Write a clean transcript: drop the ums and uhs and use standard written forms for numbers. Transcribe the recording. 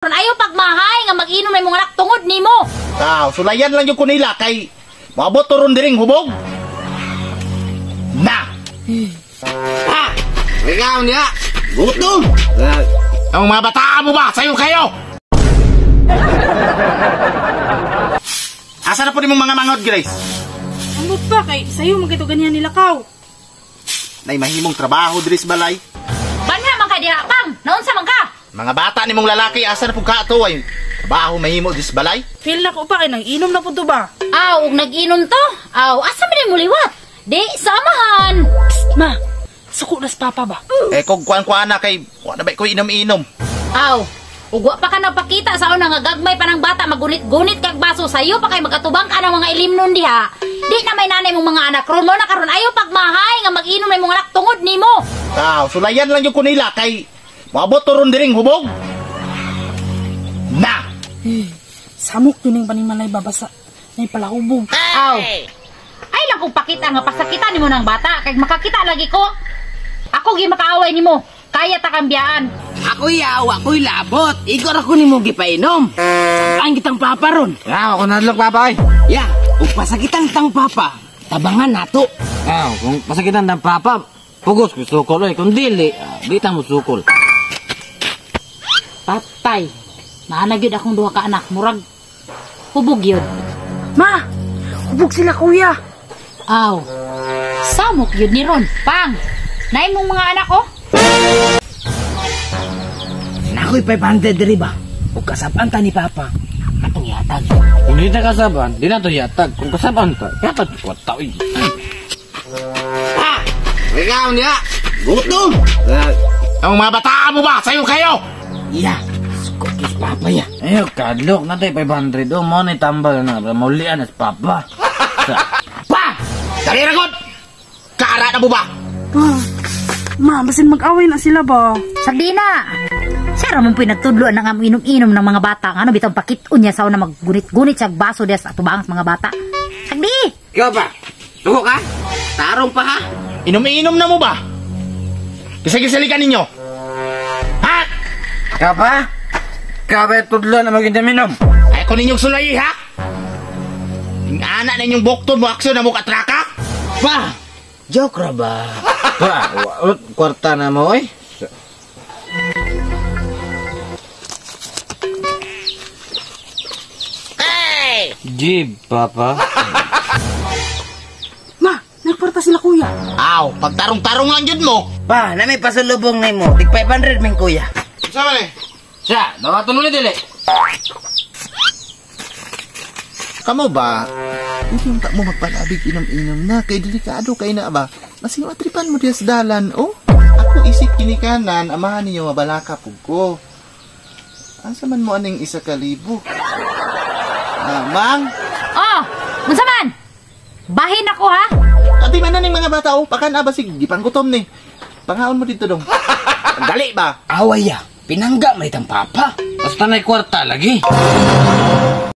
Ayaw pagmahay nga mag-inom na imong anak tungod nimo. Ah, sulayan lang yung kunila kay maabot to ron diring hubog. Na! Ha! Ikaw niya! Gutom! Ang mga bata mo ba? Sayo kayo! Asa na po nimong mga mangod, Grace? Ambot pa kay sayo man kito ganyan nila kaw. Nay mahimong trabaho diri sa balay. Banha man ka diha pang. Naunsa man ka? Mga bata nimong lalaki asa na pud ka ato ay trabaho mahimo diri sa balay. Feel na ko pa kay nang inom na pud to ba? Aw, ug nag-inom to. Aw, asa man mo liwat? Di sa amahan. Psst, ma. Suko na sa papa ba? Eh kung kuan-kuan na kay wa na ba ko inom-inom. Aw, ug wa pa ka nagpakita sa una nga gagmay pa ng bata magunit-gunit kag baso sayo pa kay magatubang ka ng mga ilimnon diha. Di na may nanay mong mga anak ron mo na karon ayaw pagmahay nga mag-inom na imong anak tungod nimo. Aw, sulayan lang yung kunila kay maabot to ron diring hubog. Na! Samok yun yung panimalay babasa. Nay palahubog. Aw. Ay lang kung pakita nga pasakitan nimo ng bata kay makakita lagi ko. Ako gi makaaway nimo. Kaya ta kambiyaan. Ako'y awa, ako'y labot. Igor ako nimo gipainom. Saan kitang papa ron? Ya, ako nadlok papa ay. Ya, ug pasakitan tang papa. Tabangan nato. Ah, kung pasakitan ng papa, pugos ko sukol oy. Kung dili, di ta mo sukol. Patay. Naa gyud akong duha ka anak, murag hubog yun. Ma, hubog sila kuya. Aw. Samok yun ni Ron. Pang. Naay mong mga anak oh. Nakoy 500 diri ba? Ug kasaban ta ni papa. Atong yatag. Kung di ta kasaban, di na to yatag. Kung kasaban ta, yatag ko tao. Ha! Ikaw niya. Gutom. Ang mga bata mo ba? Sayo kayo! Ya, suko kis papa ya. Ayo, kadlok na tayo 500. Oh, mo ni tambal na. Maulian as papa. Pa! Dali ra gud. Kaara na mo ba? Pa, ma, basin mag-away na sila ba? Sagdina. Siya ra mong pinagtudloan ng among inom-inom ng mga bata. Ano bitong pakit-on niya sa una maggunit-gunit siya baso diya sa atubang sa mga bata. Sagdi! Ikaw pa. Suko ka? Tarong pa ha? Inom-inom na mo ba? Kisag-isalikan ninyo. Ha? Kapa? Kapa tudlo na mag-inom? Ay ko ninyong sulayi ha? Yung anak ninyong bukton mo aksyon na mo katraka? Pa! Joke ra ba? Pa, kwarta na mo oy. Hey! Jib, papa. Ma, nagporta sila kuya. Aw, pagtarong-tarong lang yun mo. Pa, na may pasulubong na mo. Tig 500 min kuya. Sama ni? Siya, dawaton ulit dili. Kamo ba? Hindi mo magpalabig inom-inom na. Kay delikado kay na ba? Masing matripan mo diya sa dalan, oh. Ako isip kinikanan, amahan ninyo mabalaka pug ko. Asa man mo aning 1,000? Ah, mang? Oh, unsa man? Bahin ako ha? Ati man na ning mga bata, oh. Pakan abasig, gipanggutom ni. Pangaon mo dito dong. Dali ba? Away ya, pinangga may tang papa. Basta na'y kwarta lagi.